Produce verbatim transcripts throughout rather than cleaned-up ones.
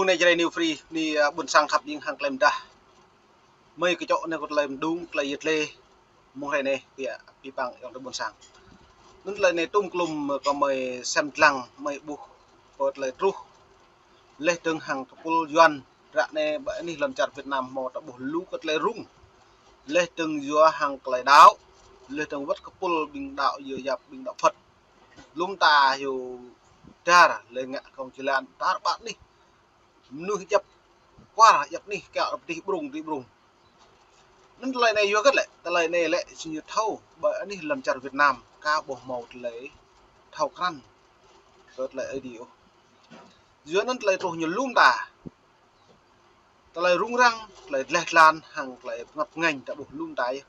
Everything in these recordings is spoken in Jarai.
Anai Jrai New Free, anai, ơ, ƀôn sang khăp jing hăng tơlơi mơdah. Mơi kơčŏk anai kơ tơlơi mơdung, tơlơi yet lĕ. Mơ̆ng hrơi anai, pia, pih păng ayŏng adơi ƀôn sang. Anŭn tơlơi anai tŭm klum kơ mơi sem lăng, mơi ƀuh kơ tơlơi truh. Laih dơ̆ng hăng tơpul Yuan, ră anai ƀơi anih lŏn čar Việt Nam hmâo ta ƀuh lu kơ tơlơi rŭng. Laih dơ̆ng yua hăng tơlơi đaŏ, laih dơ̆ng wơ̆t kơ tơpul ƀing đaŏ yua yap ƀing đaŏ Phật. Lŏm ta hyu dar, laih ngă kông jơlan, dar ƀă anih. Mơnuih djăp kuar, djăp anih, kiăng pơdih ƀrung, pơdih ƀrung. Anŭn tơlơi anai yua hơget lĕ, tơlơi anai lĕ či ñu thâo, ƀơi anih lŏn čar Việt Nam, ka ƀuh hmâo tơlơi thâo krăn kơ tơlơi Ơi Adai ôh. Yua anŭn tơlơi truh ñu lŏm ta. Tơlơi rŭng răng, tơlơi dleh dlan, hăng tơlơi pơngăt pơngañ ta ƀuh lŏm ta yơh.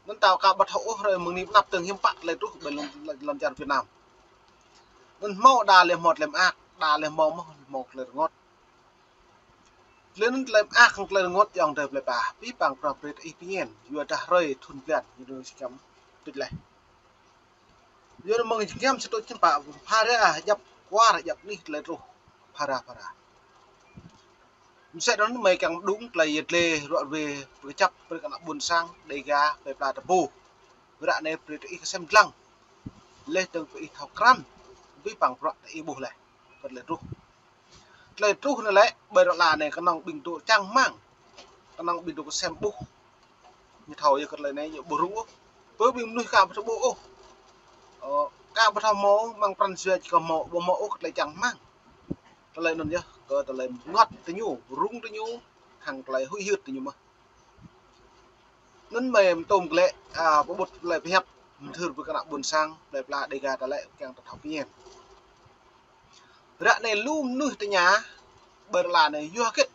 Anŭn ta ka ƀu thâo ôh hrơi mơ̆ng anai pơ anăp tơ̆ng hiư̆m pă tơlơi truh ƀơi lŏn, lŏn čar Việt Nam. Anŭn hmâo đa lĕ hmâo tơlơi mơak, đa lĕ hmâo mơ̆, hmâo tơlơi rơngot. Tơlơi anŭn tơlơi mơak hăng tơlơi rơngot ayŏng adơi plơi pla, pih păng prŏng brơi ih pơñen, yua dah hrơi thŭn blan, ñu dŏ si kăm tĭt laih. Yua anŭn mơ̆ng jơngiăm sơtŭ čơmpă, phara djăp kuar djăp anih tơlơi truh, phara phara. Mơsĕ anŭn mơi kiăng mơdung tơlơi yet lĕ ruă ruê pơkơjăp brơi kơ ană ƀôn sang Dêga plơi pla ta ƀuh. Ră anai brơi tơ ih kơ sem lăng. Laih dơ̆ng brơi ih thâo krăn. Pih păng prŏng tơ ih ƀuh laih. Kơ tơlơi truh. Tơlơi truh anai lĕ, ƀơi ră anai kơnơ̆ng ƀing dŏ čang rơmang. Kơnơ̆ng ƀing dŏ kơ sem ƀuh. Ñu thâo yơh kơ tơlơi anai ñu ƀu rŭng ôh. Pơ ƀing mơnuih ka ƀu thâo ƀuh ôh. Ơ, ka ƀu thâo hmâo, mơ̆ng pran jua či kơ hmâo, ƀu hmâo ôh kơ tơlơi čang rơmang. Tơlơi anŭn yơh, kơ tơlơi mơngăt tơ ñu, rŭng tơ ñu, hăng tơlơi huĭ hyưt tơ ñu mơ̆n. Anŭn mơi mơtŏm glaĭ, a, pơƀut tơlơi pơhiăp, mơthưr brơi kơ ană ƀôn sang, plơi pla Dêga ta lĕ kiăng ta thâo pơñen. Ră anai lu mơnuih tơña, ƀơi ră anai yua hơget.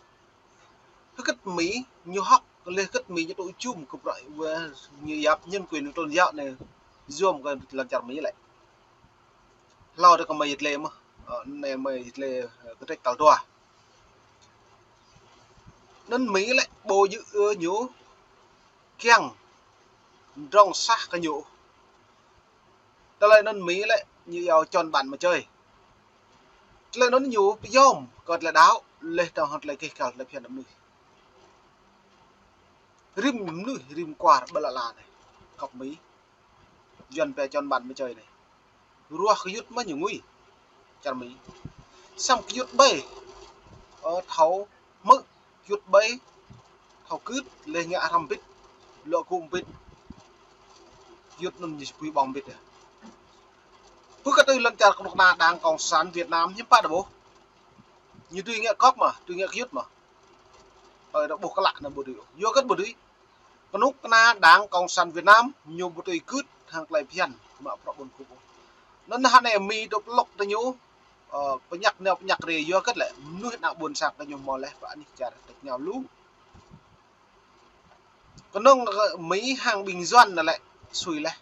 Hơget Mi, ñu hŏk, laih hơget Mi ñu tŭ jum kơ prăk wơ ñu yap nhân quyền tôn giáo anai, yom kơ lŏn čar Mi lĕ. Hlâo dơ̆ng kơ mơi yet lĕ mơ̆, ơ, anai mơi yet lĕ, ơ, kơtrĕč tal dua. Anŭn Mi lĕ ƀu djơ̆ ư ñu kiăng mdrŏng sah kơ ñu. Tơlơi anŭn Mi lĕ ñu iâu chọn bạn mà chơi. Tơlơi anŭn ñu pơyom kơ tơlơi đaŏ, laih dơ̆ng hăng tơlơi kih kal tơlơi phiăn mơnuih. Rĭm mơnuih, rĭm kuar ƀơi lŏn anai. Kŏp Mi. Yuan pia chọn bạn mà chơi anai. Ruah gơyut mơ̆ ñu ngui. Čar Mi. Samơ̆ gơyut ƀai. Ơ, thâo hmư̆, gơyut ƀai. Thâo gưt, laih ngă hrăm bit. Lŏ gŭ bit. Gơyut anŭn ñu či pui ƀơ̆ng bit yơh. Pơ kơ tui lŏn čar kơnuk kơna Đảng Cộng sản Việt Nam hiư̆m pă ta ƀuh. Ñu tui ngă kŏp mơ̆, tui ngă gơyut mơ̆. Tơlơi ta ƀuh klă anŭn ƀu dưi. Yua hơget ƀu dưi. Kơnuk kơna Đảng Cộng sản Việt Nam, ñu ƀu tui gưt hăng tơlơi phiăn mă prăk ƀôn kŭp. Anŭn hơnai Mi dŏ pơlŏk tơ ñu, ơ, pơñăk nao pơñăk rai yua hơget lĕ, mơnuih ană ƀôn sang kơ ñu hmâo laih pơ anih čar tơña lu. Kơnơ̆ng Mi hăng ƀing Yuan anai lĕ sui laih.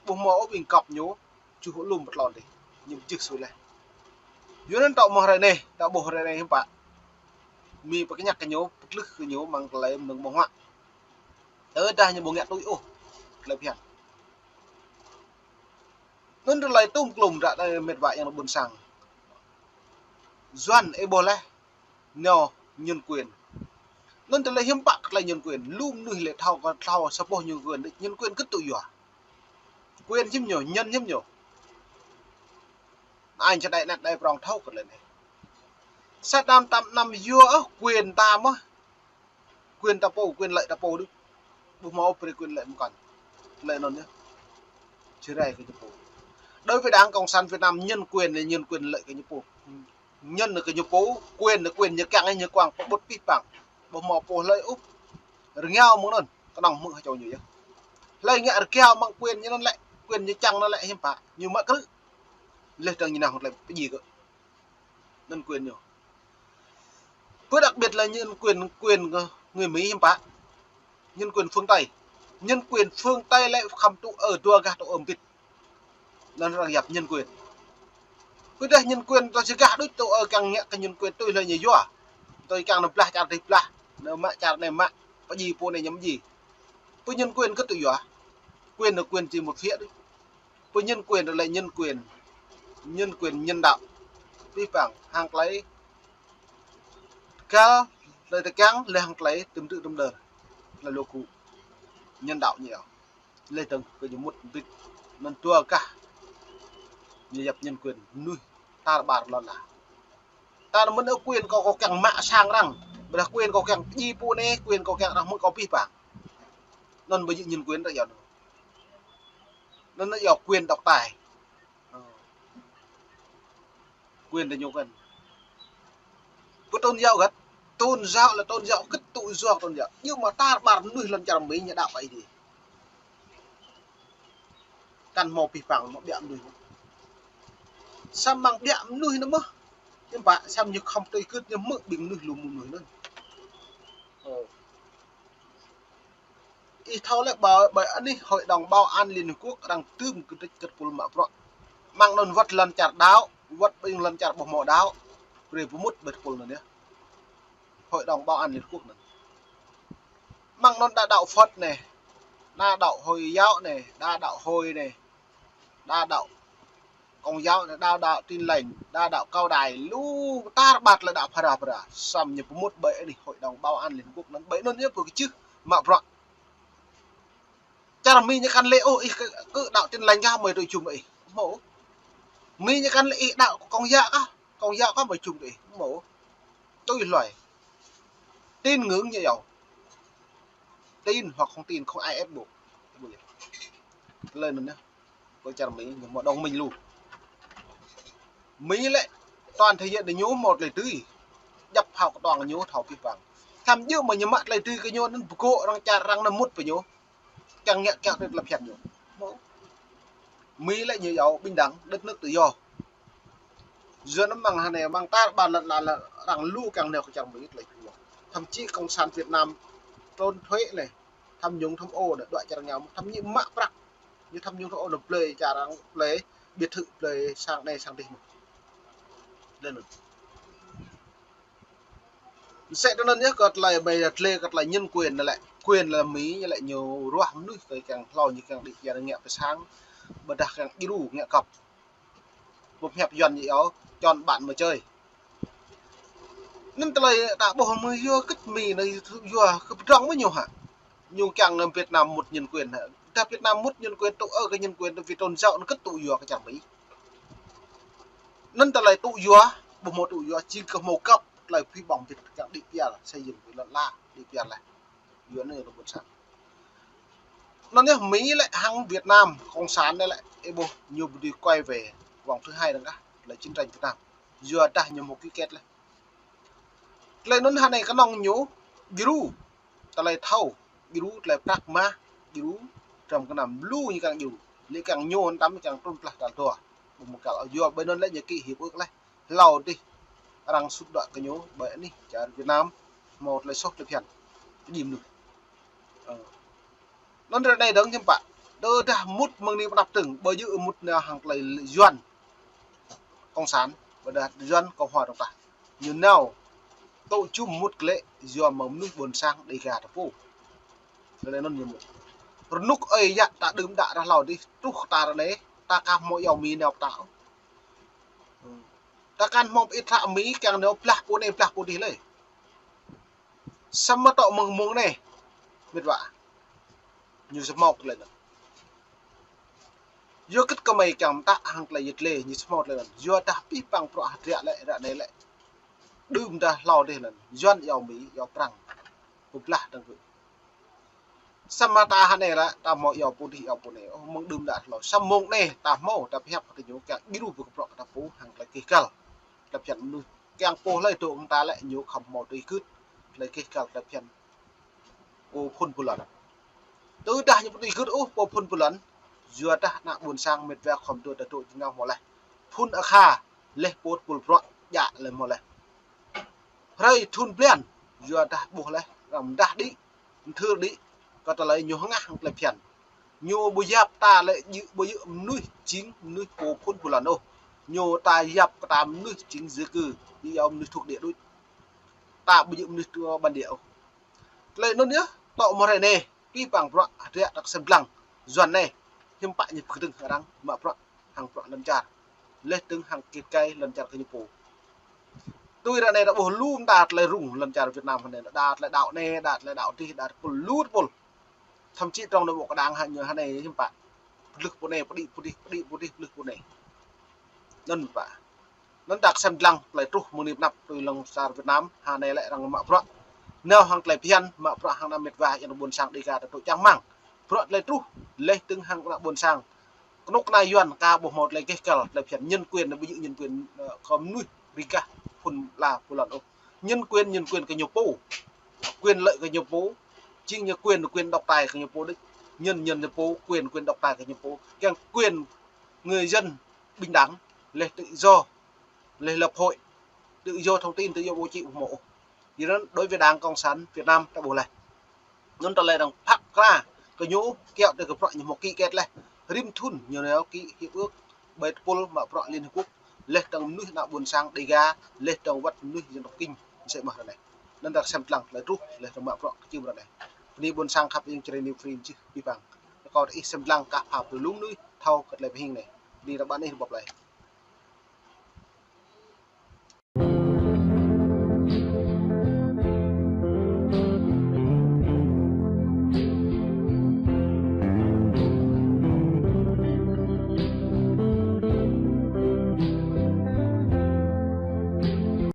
Ƀu hmâo ôh ƀing kŏp ñu, čuh lŏm pơtlon dih. Ñu pơjưh sui laih. Yua anŭn tŏ mơ̆ hrơi anai, ta ƀuh hrơi anai hiư̆m pă. Mi pơkơñăk kơ ñu, pơtlưh kơ ñu, mơ̆ng tơlơi mơnơ̆ng ƀơ̆ng huă. Tơdah ñu ƀu ngă tui ôh, tơlơi phiăn. Anŭn tơlơi tŭm klum ră anai mĕt wa ayŏng adơi ƀôn sang. Yuan ih ƀuh laih, nao nhân quyền. Anŭn tơlơi hiư̆m pă kơ tơlơi nhân quyền, lu mơnuih lĕ thâo kơ thâo sa boh nhân quyền, nhân quyền kơ tŭ yua. Quyền hiư̆m ñu, nhân hiư̆m ñu. Ai čơđai anăp đai prŏng thâo kơ tơlơi anai. Sa đam tam năm yua ôh, quyền ta mơ̆. Quyền ta pô, quyền lợi ta pô đôč. Ƀu hmâo brơi quyền lợi mơkăn. Lợi anŭn yơh. Či rai kơ ñu pô. Đối với Đảng Cộng sản Việt Nam, nhân quyền là nhân quyền lợi kơ ñu pô. Nhân là kơ ñu pô, quyền là quyền ñu kiăng, ñu quăng, pơƀut pih păng. Ƀu hmâo pô hlơi ôh. Rơngiao mơ̆ng anŭn, kơnơ̆ng hmư̆ hơčâo ñu yơh. Hlơi ngă rơngiao mơ̆ng quyền ñu anŭn lĕ, quyền ñu čang anŭn lĕ hiư̆m pă. Ñu mă krư̆. Laih dơ̆ng ñu nao hăng tơlơi pơjing kơ. Nhân quyền ñu. Pơ đặc biệt là nhân quyền, quyền, ờ, người Mỹ hiư̆m pă. Nhân quyền phương Tây. Nhân quyền phương Tây lĕ khăm tŭ ơ dua gah tŭ ơ bit. Anŭn arăng yap nhân quyền. Pơdah nhân quyền ta či gah đôč tŭ ơ kiăng ngă kơ nhân quyền tui hlơi ñu yua. Tui kiăng nao blah čar dih blah. Nao mă čar anai mă. Pơjing pô anai ñu pơjing. Pơ nhân quyền kơ tŭ yua. Quyền là quyền chỉ một phía đôč. Pơ nhân quyền lĕ nhân quyền, nhân quyền nhân đạo. Pih păng, hăng tơlơi Găl, tơlơi tơkeng, lĕ hăng tơlơi tơm tư̆ tơm đơr. Tơlơi lu ku. Nhân đạo ñu yơh. Lĕ tơ̆ng kơ ñu mŭt bĭt. Anŭn dua gah. Ñu yap nhân quyền. Mơnuih. Tar ƀar lŏn ala. Tar mơ̆n ơ quyền kâo kâo kiăng mă sang arăng. Ƀiădah quyền kâo kiăng ji pô anai, quyền kâo kiăng arăng mơ̆ng kâo pih pang. Anŭn ƀu djơ̆ nhân quyền ră yơh. Anŭn yơh quyền độc tài. Quyền tơ ñu kơn. Pơ tôn giáo găt. Tôn giáo lĕ tôn giáo kơ tŭ yua tôn giáo. Nhưng mà tar ƀar mơnuih lŏn čar Mi ñu đaŏ Ơi Adai. Kăn hmâo pih pang, hmâo ƀiă mơnuih. Samơ̆ ƀiă mơnuih anŭn mơ̆. Hiư̆m pă, samơ̆ ñu khŏm tui gưt ñu mơ̆ ƀing mơnuih lu mơnuih anŭn. Ơ. Ih thâo lĕ ƀơi, ƀơi anih Hội đồng Bảo an Liên Hợp Quốc arăng tơm kơdrĕč kơ tơpul mă bruă. Mơ̆ng anŭn wơ̆t lŏn čar đaŏ, wơ̆t ƀing lŏn čar ƀu hmâo đaŏ. Brơi pơmŭt ƀơi tơpul anŭn yơh. Hội đồng Bảo an Liên Hợp Quốc anŭn. Mơ̆ng anŭn đa đaŏ Phật anai, đa đaŏ Hồi giáo anai, đa đaŏ Hồi anai, đa đaŏ Công giáo anai, đa đaŏ Tin Lành, đa đaŏ Cao Đài, lu tar ƀar lĕ đaŏ phara phara. Samơ̆ ñu pơmŭt ƀơi anih Hội đồng Bảo an Liên Hợp Quốc anŭn, ƀơi anŭn yơh pơkơjưh mă bruă. Čar Mi ñu kăn lĕ ôh ih kơ, kơ đaŏ Tin Lành kah mơi tui jum ih. Hmâo. Mi ñu kăn lĕ ih đaŏ Công giáo kah, Công giáo kah mơi jum ih. Hmâo. Tui hluai. Tin ngưỡng ñu yơh. Tin hoặc không tin, không ai ép buộc. Tơlơi anŭn yơh. Kơ čar Mi ñu hmâo đồng minh lu. Mi lĕ toàn thế giới anai ñu hmâo tơlơi tui. Djăp phao kơtuang ñu thâo pih pang. Samơ̆ djơ̆ mơ̆ ñu mă tơlơi tui kơ ñu anŭn pơgô̆ arăng čar arăng anŭn mŭt pơ ñu. Kiăng ngă kiăng tui tơlơi phiăn ñu. Mi lĕ ñu yua bình đẳng, đất nước tự do. Yua anŭn mơ̆ng hơnai mơ̆ng tar ƀar lŏn ala arăng lu kiăng nao kơ čar Mi tơlơi phiăn ñu. Thậm chí cộng sản Việt Nam trốn thuế anai, tham nhũng tham ô anai, đuaĭ čar ngao, thậm chí mă prăk. Ñu tham nhũng tham ô anai blơi čar arăng, blơi biệt thự, blơi sang anai sang adih mơ̆n. Lĕ anŭn. Mơsĕ tui anŭn yơh kơ tơlơi ƀai tơlơi kơ tơlơi nhân quyền anai lĕ. Quyền lĕ Mi ñu lĕ ñu ruah mơnuih kơ kiăng hlâo ñu kiăng đĭ kiăng ngă pơ sang. Ƀiădah kiăng djru ngă kăp. Pơhiăp Yuan ñu yua, chọn bạn mà chơi. Anŭn tơlơi ta ƀuh mơ̆ yua kơ Mi anai yua kơ pơdrŏng mơ̆ ñu hă. Ñu kiăng Việt Nam mŭt nhân quyền hă. Dah Việt Nam mŭt nhân quyền tŭ ơ kơ nhân quyền tŭ vì tôn giáo anŭn kơ tŭ yua kơ čar Mi. Anŭn tơlơi tŭ yua, ƀu hmâo tŭ yua, jing kơ hmâo kăp, tơlơi phi ƀơ̆ng Việt kiăng đĭ pial, xây dựng Việt lŏn ala, đĭ pial lĕ. Yua anai lĕ ƀôn sang. Anŭn yơh Mi lĕ hăng Việt Nam, cộng sản anai lĕ, ih ƀuh ñu ƀu dưi quay về vòng thứ hai dơ̆ng kah, tơlơi chiến tranh Việt Nam. Yua dah ñu hmâo ký kết lĕ. Tơlơi anŭn hơnai kơnơ̆ng ñu, djru, tơlơi thâo, djru, tơlơi prăk mah, djru, trăm kơnăm lu ñu kiăng djru. Lĕ kiăng ñu hơnăm kiăng trŭn plah tal dua. Ƀu hmâo kăl yua ƀơi anŭn lĕ ñu ký hiệp ước lĕ. Hlâo adih arăng sut đuaĭ kơ ñu ƀơi anih čar Việt Nam hmâo tơlơi soh tơlơi phiăn. Kơjim anŭn. Ơ. Anŭn ră anai dơ̆ng hiư̆m pă. Tơdah mŭt mơ̆ng anai pơnăp tơ̆ng, ƀu djơ̆ mŭt nao hăng tơlơi Yuan cộng sản, ƀiădah Yuan cộng hòa dơ̆ng tah. Ñu nao tŭ jum mŭt glaĭ yua mơ̆ng mơnuih ƀôn sang Dêga ta pô. Tơlơi anŭn ñu mŭt. Rơnŭk ơi yă ta đưm đă ră hlâo adih, truh ta ră anai, ta aka hmâo iâu Mi nao pơtă. Ta kăn hmâo pơit hră Mi kiăng nao blah pô anai blah pô adih lĕ. Samơ̆ tŏ mơ̆ng mông anai. Mĕt wa. Ñu sơmŏk tơlơi anŭn. Yua kơ kơmơi kiăng pơtă hăng tơlơi yit lĕ, ñu sơmŏk tơlơi anŭn. Yua dah pih pang bruă hơdră lĕ, ră anai lĕ. Đưm dah hlâo adih anŭn. Yuan iâu Mi, iâu Prăng. Pơblah dơ̆ng gơ̆. Samơ̆ ta hơnai lĕ, ta hmâo iâu pô adih, iâu pô anai. Ơ, mơ̆ng đưm đă hlâo. Samơ̆ mông anai, ta hmâo, ta pơhiăp kơ ñu kiăng djru pơkơprŏ kơ ta pô, hăng tơlơi kih kăl. Tơlơi phiăn mơnuih. Kiăng pô hlơi dŏ hăng ta lĕ, ñu khŏm hmâo tui gưt. Tơlơi kih kăl, tơlơi phiăn. Pô phŭn pô lŏn. Tơdah ñu ƀu tui gưt ôh, pô phŭn pô lŏn. Yua dah ană ƀôn sang mĕt wa khŏm dŏ ta dŏ jơngao hmâo laih. Phŭn akha, laih pô tơpul bruă, djă laih hmâo laih. Hrơi thŭn blan, yua dah ƀuh laih, arăng mơdah đĭ, mơthưr đĭ, kơ tơlơi ñu hơngah hăng tơlơi phiăn. Ñu ƀu yap ta lĕ djơ̆, ƀu djơ̆ mơnuih jing, mơnuih pô phŭn pô lŏn ôh. Ñu ta yap kơ ta mơnuih jing di cư, ñu iâu mơnuih thuộc địa đôč. Ta ƀu djơ̆ mơnuih thuộc bản địa ôh. Tơlơi anŭn yơh, tŏ mơ̆ng hrơi anai, pih pang bruă, hơdră ta kơsem lăng, Yuan anai, hiư̆m pă ñu pơkơdơ̆ng arăng, mă bruă, hăng bruă lŏn čar. Laih dơ̆ng hăng kit kai lŏn čar kơ ñu pô. Tui ră anai ta ƀuh lu mơta tơlơi rŭng lŏn čar Việt Nam hơnai, đa tơlơi đaŏ anai, đa tơlơi đaŏ adih, đa tơpul lu tơpul. Thậm chí trong nội bộ của Đảng hă ñu hơnai hiưm pă. Pơlưh pô anai, pơđĭ pô adih, pơđĭ pô adih, pơlưh pô anai. Anŭn pă. Anŭn ta kơsem lăng tơlơi truh mơ̆ng anai pơ anăp tui lŏn čar Việt Nam, hơnai lĕ arăng mă bruă. Nao hăng tơlơi phiăn, mă bruă hăng ană mĕt wa, yang ƀôn sang Dêga ta tŭ čang rơmang. Bruă tơlơi truh, laih dơ̆ng hăng ană ƀôn sang. Kơnuk kơna Yuan ka ƀuh hmâo tơlơi gêh găl, tơlơi phiăn nhân quyền, anai ƀu djơ̆ nhân quyền, ơ, kơ mơnuih rơgah phŭn la pơlŏn ôh. Nhân quyền, nhân quyền kơ ñu pô. Quyền lợi kơ ñu pô. Chính ñu quyền, quyền độc tài kơ ñu pô đôč. Nhân, nhân ñu pô, quyền, quyền độc tài kơ ñu pô. Kiăng quyền người dân bình đẳng, laih tự do, laih lập hội, tự do thông tin, tự do báo chí ƀu hmâo ôh. Yua anŭn đối với Đảng Cộng sản Việt Nam ta ƀuh laih. Anŭn tơlơi arăng pơkra kơ ñu kiăo tơ kơ bruă ñu hmâo ký kết laih. Rĭm thŭn ñu nao ký hiệp ước ƀơi tơpul mă bruă Liên Hiệp Quốc, laih dơ̆ng mơnuih ană ƀôn sang Dêga, laih dơ̆ng wơ̆t mơnuih dân tộc Kinh, mơsĕ mơ̆ ră anai. Anŭn ta kơsem lăng tơlơi truh, laih dơ̆ng mă bruă kơ čim ră anai. Bơni ƀôn sang khăp, ing čơrê New Free čih ƀing păng. Rơkâo tơ ih sem lăng kah pha pơlŭng mơnuih thâo kơ tơlơi pơhing anai. Bơni ră ƀan ih rơbâo plơi.